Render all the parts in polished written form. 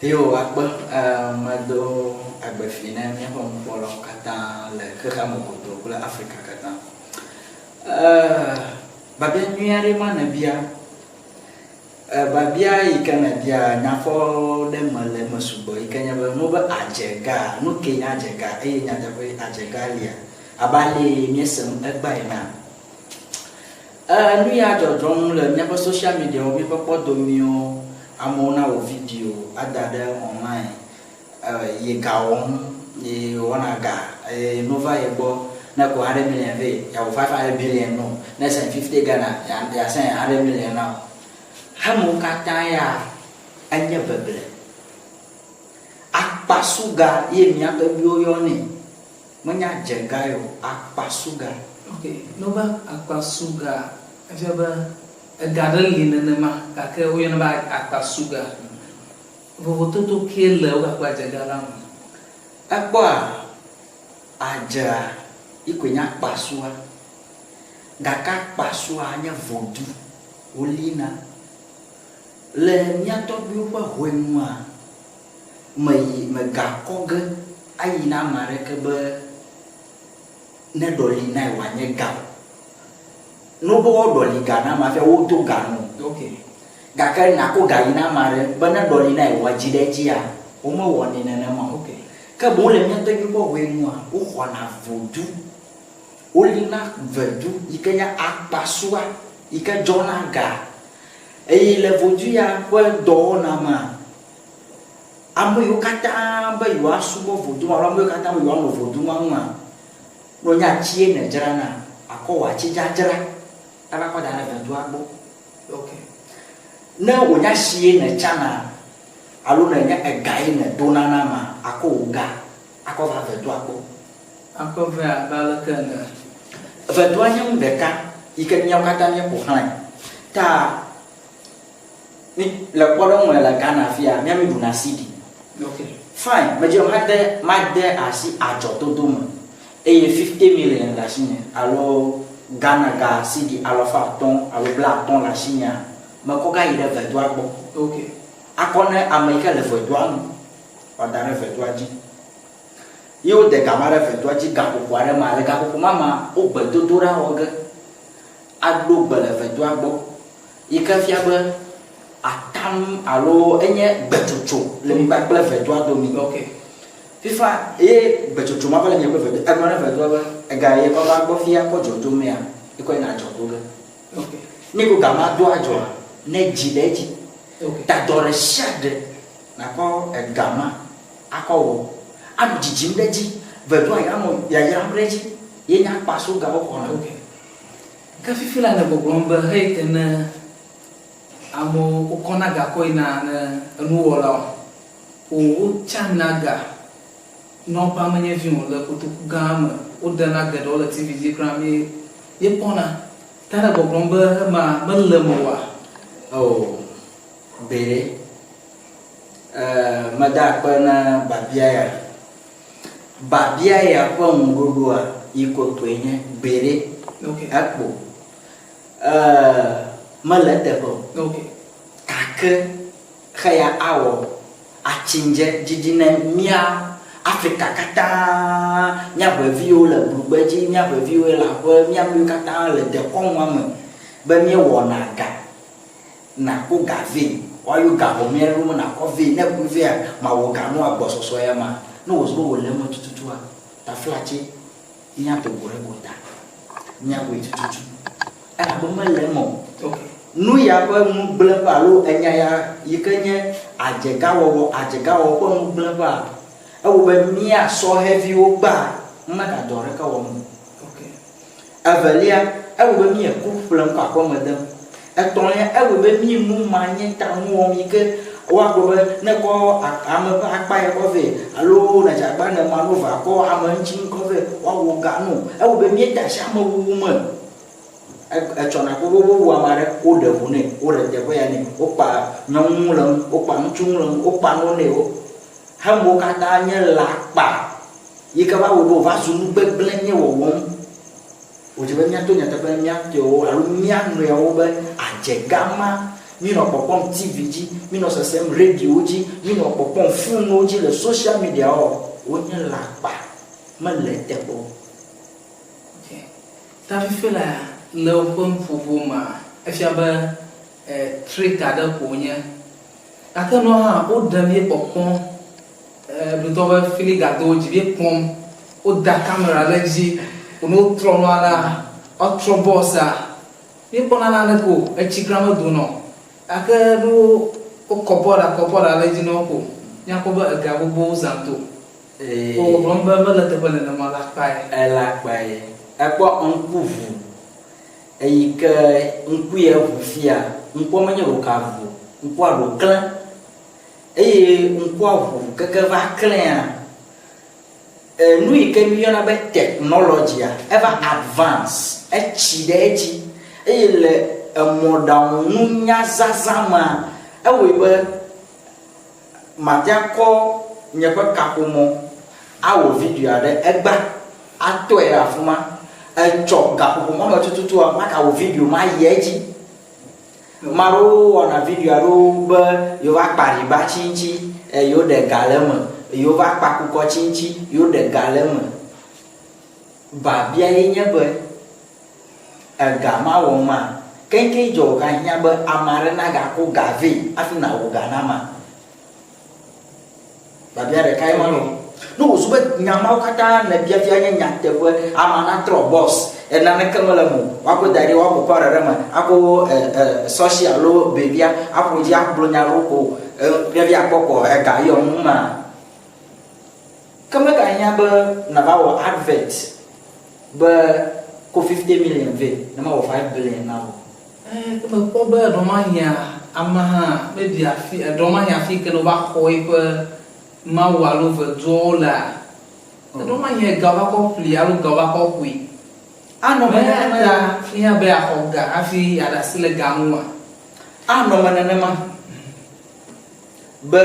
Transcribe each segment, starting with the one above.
Yo, akpe, medo agbe fi ne míaƒe nukpɔlawo katã le xexea me godoo kple Afrika katã. Biabia nyui aɖee ma nèbia. Biabia yi ke nèbia nyafɔ ɖe me le eme sugbɔ yi ke nye be, ne wobe adzega, nu kee nye adzega eye nyateƒe adzega lia? Abe alee míesem egbea enea? Nu ya dzɔdzɔm le míaƒe social mediawo, míaƒe kpɔdomiwo, amewo nawɔ video ada ɖe online, ye ga wɔm, ye wɔna ga, eye nu va ye gbɔ, ne ekɔ 100 million vɛ, yeawɔ 500 billion no, ne esend 50 Ghana, yeasend 100 million na wò. Xemewo katã ya enye beble. Akpasuga ye mía tɔgbuiwo yɔnɛ. Menye adzegae o, akpasuga. Ok, ne wobe akpasuga, efia be ega ɖe li nenema gake woyɔnɛ be akpasuga. Vovototo kee le wo kpakple adzega la me? Ekpɔa, adzea yi koe nye akpasua. Gake akpasua nye vodu wolina. Le mía tɔgbuiwo ƒe hɔenua, meyi megakɔ ge ayi na ame aɖeke be ne ɖɔli nae wòanye ga o. Ne wobe woaɖɔli ga na amea fia wodo ga nɛ. Gake nàko ga yi na ame aɖe be ne ɖɔli nae wòadzi ɖe edzia, womewɔnɛ nenema o. Ke boŋ le mía tɔgbui ƒe ʋe nua, woxɔna vodu, wolina vedu yi ke nye akpasua yi ke dzɔna ga. Eye le vodu ya ƒe dɔwɔna mea, ame yiwo katã be yewoasubɔ vodu ma alo ame yiwo katã be yewoanɔ vodu ma ŋua, ne wònye atsie nèdzrana, àkɔ wò atsidzadzra ava kɔ da ɖe vedua gbɔ. Ne wònye asie nètsana alo nenye egae nèdona na amea, àkɔ wò ga akɔ va vedua gbɔ. Akɔ vɛ abe aleke ene? Vedua nye nu ɖeka yi ke míawo katã míeƒo xlãe. Ta mí le kpɔɖeŋu me le Ghana fia, mía míeɖuna cedi. Fine, medzi be made made asi adzɔdodo me eye 50 million le asinye alo Ghana ga cedi alɔfa atɔ̃ alo blaatɔ̃ le asinyea, mekɔ ga yi ɖe vedua gbɔ. Akɔ ne ame yi ke le vedua nu wòada ɖe vedua dzi. Ye wode ga ma ɖe vedua dzi gaƒoƒo aɖe mea, le gaƒoƒo ma mea, wo gbedodoɖa wɔ ge aɖo gbe le vedua gbɔ yi ke fia be atam alo enye gbetsotso le mi kpakple vedua domi. Fifa ye gbetsotso ma va le mia kple vedua, egblɔ ne vedua be ega ye kɔ va gbɔ fia kɔ dzɔ dzomea, ekɔ yina adzɔ do ge. Ne ko ga ma do adzɔa, ne dzi ɖe edzi. Ta dɔ ɖe sia ɖe nakɔ ega ma akɔ wɔ, anɔ dzidzim ɖe edzi, vedua ya nɔ yayram ɖe edzi ye nye akpaso gawo xɔna. Ke fifi la ne gbɔgblɔm be heyi ke ne amewo wokɔna ga kɔ yina ne enuwɔlawo o wotsana ga nɔƒea menye vi o le kotoku gã me woɖena geɖewo le TV dzi kura mí míekpɔna. Ta ne gbɔgblɔm be ema mele eme oa? O, gbeɖe. E, meda akpe na biabia ya. Biabia ya ƒe ŋuɖoɖoa yi kokoe nye gbeɖe. Ekpo. E, mele eteƒe o. Gake xeya awɔ atsinje didi ne mía Afrika katã, mía ʋeviwo le blugbe dzi, mía ʋeviwo le aƒe, mía amewo katã le dekɔnua me be míewɔna ga, nàko ga vɛ, woayɔ ga home aɖewo me nàkɔ vɛ, ne èkɔe vɛa, mawɔ ga nua agbɔsɔsɔ ya ma. Ne wòzu be wòle eme tututua, taflatse míado go ɖe gota, míawɔe tututu elabe mele eme o. Nu ya ƒe nugblẽƒe alo enya ya yi ke nye adzegawɔwɔ, adzegawɔwɔ ƒe nugblẽƒea, ewɔ be mía sɔhɛviwo gbea megadɔ aɖeke wɔm o. Evelia, ewɔ be mí eku ƒlem kɔ aƒeme dem. Etɔ̃lia, ewɔe be mí nu manye ta nu wɔm yi ke woagblɔ be ne ekɔ ame ƒe akpa ya kɔ vɛ alo nèdze agbagba nèma nu vea kɔ ame ŋuti nu kɔ vɛ woawɔ ga no. Ewɔe be míede asi amewuwu me. Etsɔ nàkpɔ be wowu ame aɖe, woɖe ʋu nɛ, woɖe teƒe ya nɛ, wokpa nyɔnu le eŋu, wokpa ŋutsu le eŋu, wokpa nuwo nɛ. Hemewo katã nye lãkpa yi ke va wɔe be wòva zu nu gbegblẽ míewɔwɔm. Wòdze be míato nyateƒe na mía tɔewo alo mía nɔewo be adzega ma. Mínɔ kpɔkpɔm TV dzi, mínɔ sesem radiowo dzi, mínɔ kpɔkpɔm fonuwo dzi le social mediawoa, wonye lãkpa, mele eteƒe o. Ok. Ta fifi la, le woƒe nuƒoƒo mea, efia be trick aɖe ko wonye. Gake nua hã woɖem ye kpɔkpɔm Ɖutɔ be filiga do dzi be kpɔm woda kamera ɖe edzi ne wotrɔ nua la woatrɔ bɔsa míekpɔna naneke o etsi kura medona o gake ne wokɔ bɔɖa kɔ bɔɖa ɖe edzi na wo ko míakpɔ be ega gbogbowo zã to. Wò gbɔgblɔm be mele eteƒe nenema la kpae. Ele akpae. Ekpɔ ŋku ʋu eyi ke ŋku ye ʋu fia ŋkua menye ɖoka ʋu o ŋkua ɖo klẽ. Eye ŋkua ʋu keke va klẽa, nu yi ke míyɔna be technology-a, eva advance, etsi ɖe edzi. Eye le emɔɖaŋununya zazã mea, ewɔe be mate akɔ nye ƒe kaƒomɔ awɔ video aɖe egbea, atɔe ɖe afi ma. Etsɔ gaƒoƒo ma me tututua, magawɔ video ma ayi edzi. Ame aɖewo wɔna video aɖewo be yewova kpa ɖiba tsi ŋuti, yewoɖe ga le eme, yewova kpa kukɔ tsi ŋuti, yewoɖe ga le eme. Biabia ye nye be, ega ma wɔm ma, keŋkeŋ dzɔ wògahiã be ame aɖe nagako ga vɛ hafi nàwɔ ga na amea? Biabia ɖekae ma loo. Ne wòzu be nya mawo katã nèbia fia nye nyateƒe, amea natrɔ bɔs, naneke mele eme o, woakɔe da ɖi, woaƒo powder ɖe eme, ako sɔshi alo bebia aƒo edzi agblɔ nya aɖewo ko ɖevia akpɔ kɔ ega yɔ ŋu ma. Ke megahiã be nàva wɔ advert be ko 50 million vɛ ne mawɔ 5 billion na wò. Ẽ, ke mekpɔ be ɖɔmahia ame hã mebi afi, ɖɔmahia afi yi ke ne wova xɔ eƒe mawu alo veduawo lea, ɖɔmahia ga wova kɔ ƒli alo ga wova kɔ ƒoe. Anɔ eme nenema. Eya ta ehiã be yeaxɔ ga hafi yeaɖe asi le ga ŋua? Anɔ eme nenema be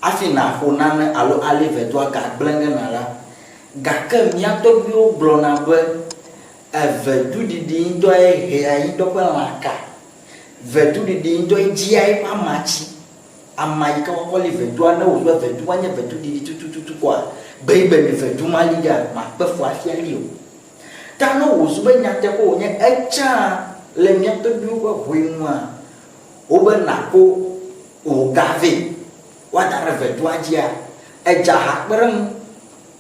hafi nàxo nane alo ali vedua ga gblẽ ge nàla. Gake mía tɔgbuiwo gblɔna be Eveduɖiɖi ŋutɔe hea yi ŋutɔ ƒe lãka. Veduɖiɖi ŋutɔe dzia eƒe amatsi. Ama yi ke woakɔ li vedua, ne wòzu be vedu ma nye veduɖiɖi tutututu koa, gbeyigbe mi vedu ma li ɖea, makpe fu hafi ali o. Ta ne wòzu be nyateƒe wònye etsã le mía tɔgbuiwo ƒe ʋue nua, wobe nàko wò ga vɛ woada ɖe vedua dzia, edza ha kpe ɖe eŋu.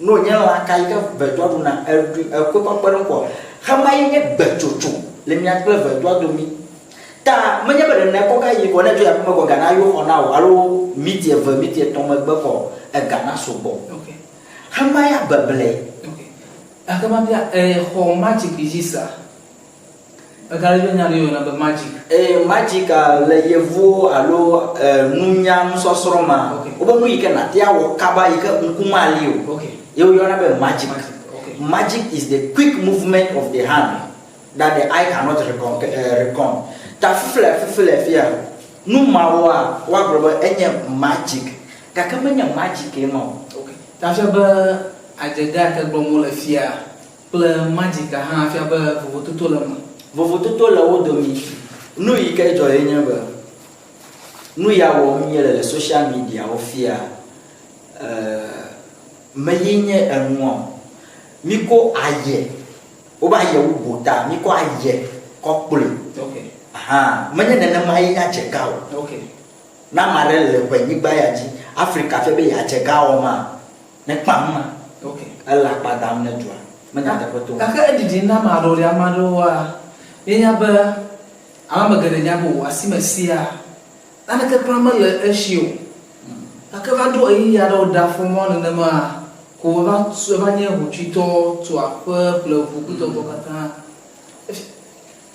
Ne wònye lã ka yi ke vedua ɖuna, eɖui, ekɔe kɔ kpe ɖe eŋu kɔ. Xema ye nye gbetsotso le mia kple vedua domi. Ta menye be ɖe nèkɔ ga yi kɔ ne edzo yi aƒeme kɔ ga na yewo xɔ na wò alo miti eve, miti etɔ̃ megbe kɔ ega na sugbɔ. Ok. Xema ya beble. Ok. Gake mabia, exɔ magic dzi sea? Ega ɖe be nya ɖe yɔna be magic. Ee, magic le yevuwo alo nunya nusɔsrɔ̃ ma, Okay. wobe nu yi ke nàte awɔ kaba yi ke ŋku mali o. Okay. Ye woyɔna be magic. Magic, okay. Magic is the quick movement of the hand that the eye cannot recon, reckon. Ta fiflɛ fiflɛ fia, nu mawoa, woagblɔ be enye magic. Gake menye magic ye ma o. Okay. Ta fia be adzega ke gblɔm wole fia, Kple magic hã fia be vovototo le eme. Vovototo le wo domi. Nu yi ke dzɔ ye nye be, nu ya wɔm míele le social media wo fia, me ye nye enua o. Míko aye, wobe aye wu gota, míko aye kɔ kplɔe. Okay. Ahan, menye nenema ye nye adzega o. Okay. Ne ame aɖe le ʋenyigba ya dzi, Afrika fia be yeadze ga wɔma, Ne kpa nu ma, Ok. ele akpa dam ne dua. Me nyateƒe tom. Gake eɖiɖi na ame aɖewo ɖe, ame aɖewoa, míenya be, alo ame geɖe nya be o, asime sia, naneke kura mele esi o. Gake va ɖo ɣeyiɣi aɖe wòɖe afɔ mɔ nenema ko eva tu, eva nye hotsuitɔ, tu aƒe, ƒle ʋu kple tɔtɔ katã. Efi.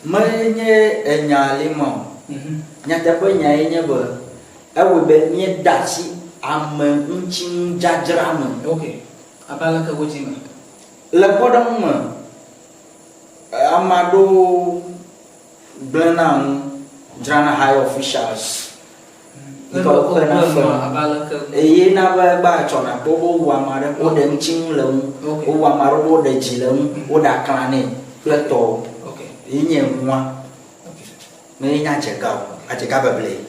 Menye enya li ma o. Nyateƒe nyae nye be, ewɔe be míede asi ame ŋuti nudzadzra me. Ok, abe aleke wodzi me? Le kpɔɖeŋu me, ame aɖewo gblẽna nu dzrana high officials yi ke woxena fe. Eye na be egbea etsɔna kpɔ be wowu ame aɖe, woɖe ŋutinu le eŋu, wowu ame aɖe, woɖe dzi le eŋu, woɖe aklã nɛ kple tɔwo. Ye nye nua. Menye nye adzega o. Adzega beble.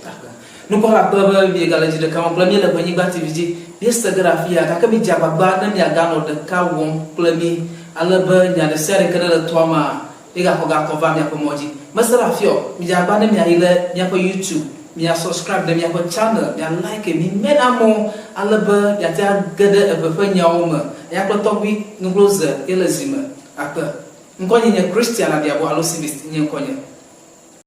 Nukpɔla kpe be miegale dzi ɖeka wɔm kple mí le Ʋenyigba TV dzi. Míese ge ɖe afia, gake midze agbagba ne miaganɔ ɖeka wɔm kple mí ale be nya ɖe sia ɖe ke ne le toa mea, míegaxɔ gakɔ va miaƒe mɔ dzi. Mese ɖe afia o, midze agbagba ne miayi ɖe míaƒe YouTube, mia subscribe ɖe míaƒe channel, mia like, mi mɛ na amewo ale be miate age ɖe eʋe ƒe nyawo me. Eya kple tɔgbui Nugloze ye le zi me. Akpe. Ŋkɔnye nye Christian Abiabo alo Civist nye ŋkɔnye.